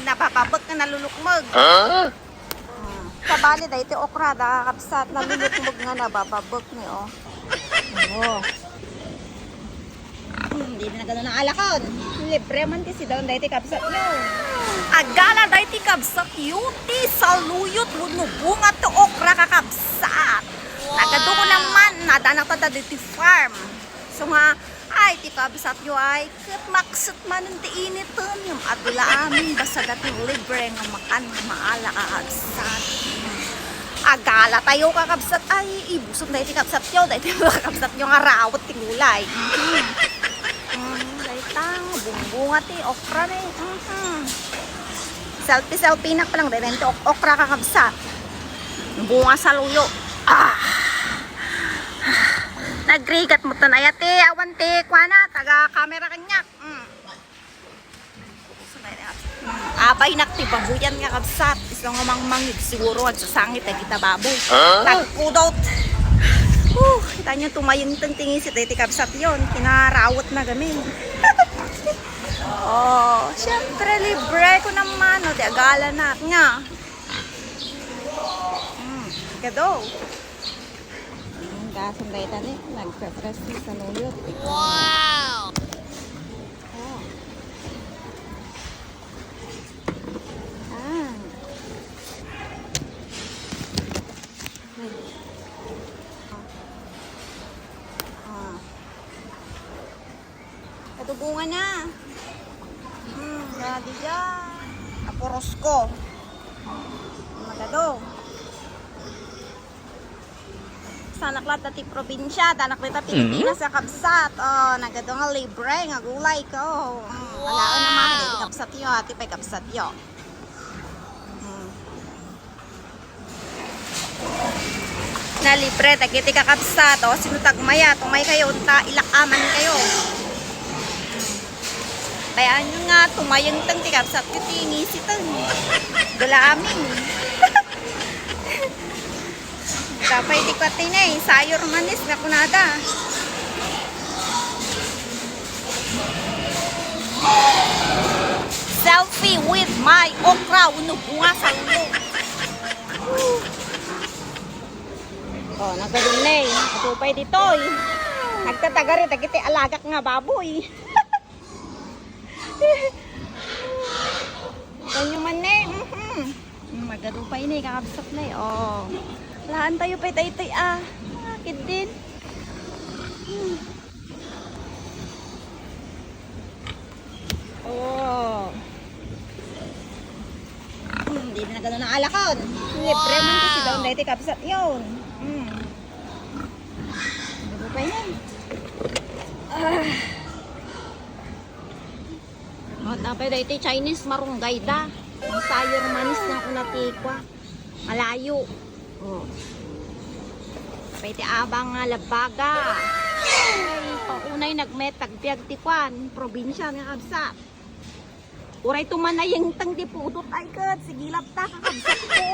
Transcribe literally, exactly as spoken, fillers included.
Nabababek nga nalulukmeg. Huh? Hmm. Sabali, daytoy okra da, kakabsat, nalulukmeg nga nabababek ni, oh. Oh. Hmm, di na gano naalakon. Libre man ti sidaw daytoy kabsat yo. Agala daytoy kabsat yo, ti saluyot wenno bunga ti okra kakabsat. Nagadu ko naman, nadanak ta daytoy farm. So nga, ay, ti kabsat yo ay, ket makset manen ti initen, ngem adu la amin, basta dati libre nga makan, nga maala, kakabsat. Agala tayo, kakabsat, ay, ibusom daytoy kabsat yo, daytoy mga kabsat yo nga rawet ti gulay. Mhm. Mm, dayta, bungbunga ti okra ni. Mhm. Selfie-selfie nak pa lang, dayta ti ok-, okra, kakabsat. Bunga saluyot. Ah! Nagrigat mo tan ayat, eh. Awan ti kuana, taga camera kaniak. Mm. Abay nak ti baboyan nga kabsat. Isu nga mangmangig siguro agsasangit dagita baboy. Huh? Nagpudot. Uh, kita nyo tumayengteng ti ngisit daytoy kabsat yo. Kinarawet na gamin. Oh, syempre libre ko naman. O, di agala na nga. Mm, kado. Ang gasong dayta ni, nagpe-press ni saluyot. Wow! Oh. Ah. Ah. Katubungan na. Hmm, grabe dyan. Apuros ko. Magado. Sanak latta ti probinsya, danak dita Pilipinas nga kabsat. Oh, nagadu nga libre nga gulay ko. Mm, alaen naman, daytoy kabsat yo, ati pay kabsat yo. Mm. Na libre, dagiti kakabsat. O, sino tagmayat, umay kayo, unta, ilak-aman kayo. Kaya ano nga, tumayengteng ti kabsat ko, ti ngisiten. Dula amin. Tapay ti kuatinay, sayor manis nga kunada. Selfie with my okra, uno bunga saluyot. Oh, nagdadunay. Atupay ditoy. Nagtatagari, dagiti alagak nga baboy. Kanyo man ne. Mhm. Mm, magadu pa ini, kakabsat na eh. Oh. Laan tayo pa itay-itay, ah. Ah, kidin. Hmm. Oh. Hmm, di na gano'n ang alakon. Libre man kasi daw, dahil kabsat yun. Hmm. Magadu pa ini. Ah. O, tapay daytoy Chinese marunggay da. Ang sayor manis nga kuna ti kua. Malayo. O. Tapay ti abang nga labaga. Ay, paunay nagmet, agbiag ti kuan, probinsya nga kabsat. Uray tumanay teng ti pudot ay ket, sige latta, kakabsat ko.